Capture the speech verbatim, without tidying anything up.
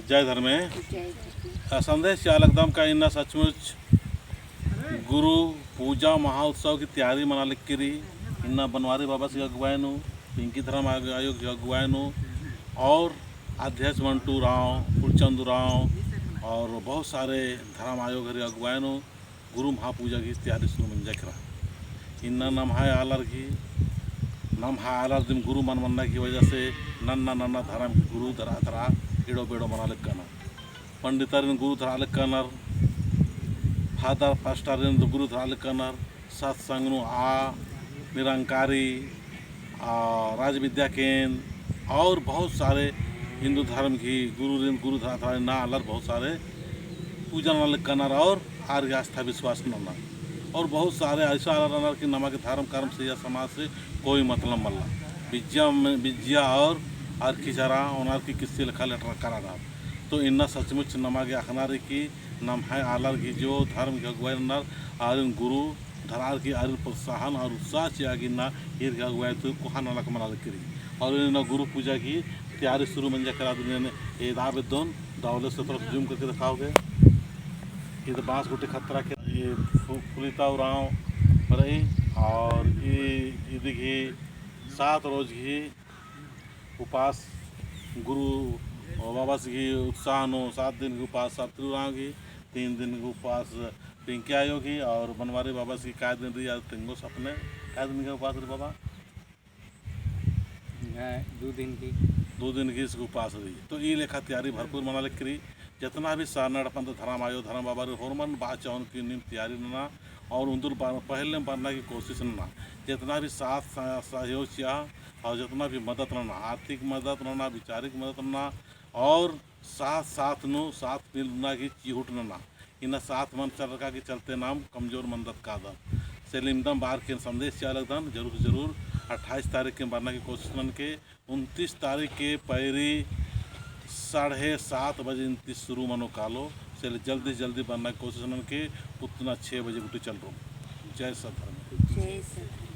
जय धर्मे। जय धर्मे। आ संदेश चिआ लगदम का इन्ना सचमुच गुरु पूजा महाउत्सव की तैयारी मना लगी रई। इन्ना बनवारी बाबस गही अगुवाई नू, पिंकी धर्म आयो-, आयोग गही अगुवाई नू और अध्यक्ष मंटू राव, फूलचंद राव और बहुत सारे धर्म आयोग गही अगुवाई नू गुरु महापूजा गही तैयारी शुरू मंजा केरा। इन्ना नम्है आलर गही, नम्है आलर दिम गुरु मल मन्ना की वजह से नन्ना नन्ना धर्म गही गुरु धरा धरा एड़ो बेड़ो मना लक्कनर। पंडितरिन गुरु धरा लक्कनर, फादर पास्टरिन गुरु धरा लक्कनर, सत्संग नू आ, निरंकारी, आ, राजविद्या केंद्र और बहुत सारे हिंदू धर्म गही गुरुरिन गुरु धरा धरा ना आलर बहुत सारे पूजा नना लक्कनर और आर गही आस्था विश्वास नना। और बहुत सारे ऐसा आलर रअनर कि नमा गे धर्म कर्म से या समाज से कोई मतलब मल्ला। बिज्जिया में, बिज्जिया और आर की चरा ओनर की किस्ती लेखा लेटर करानर। तो इन्ना सचमुच नमा गे अख़ना रई कि नम्है आलर गही जो धर्म गही अगुवाई ननर आरिन गुरु धरअर की आरिन प्रोत्साहन और उत्साह चिआ गे इन्ना ईर गही अगुवाई तू कोहा नलख मना लगी रई। और इन्ना गुरु पूजा गही तैयारी शुरू मंजा केरा। अदिन एदा बेद्दोन दवले से थोड़ा zoom करके दिखाओगे। ईद बांस गुट्ठी खतरा के ये फु-, फुलिता उरांव रई और ई, ईद गही सात रोज गही उपास गुरु बाबस गही उत्साह नू सात दिन गही उपास सावित्री उरांव गही, तीन दिन गही उपास पिंकी आयो गही और बनवारी बाबस गही कै दिन रई आद तेंगोस अपने। कै दिन गही उपास रई बाबा? हाँ, दो दिन गही। दो दिन गही इसके उपास रई। तो ई लेखा तैयारी भरपूर मना लगी रई। जितना भी सरना एड़पा ता धर्म आयो, धर्म बाबा रई, होरमन बाचा ओन की नीम तैयारी नना और उन्दुल बार-, पहले बरना की कोशिश नना। जितना भी साथ स-, सहयोग चिआ और जितना भी मदद नना, आर्थिक मदद नना, विचारिक मदद नना और साथ साथ नू साथ मिलना की चिहुट नना। इन्ना साथ मल चलरका की चलते नाम कमजोर मनदत कादत। से ले इवंदम बअर की संदेश चिआ लगदन, जरूर से जरूर अट्ठाईस तारीख के बरना की कोशिश ननके। उनतीस तारीख के पैरी साढ़े सात बजे इन्ती शुरू मनो कालो, से ले जल्दी से जल्दी बरना की कोशिश ननके, उतना छः बजे गुट्ठी चलरओ। जय सत धर्म। जय सत धर्म।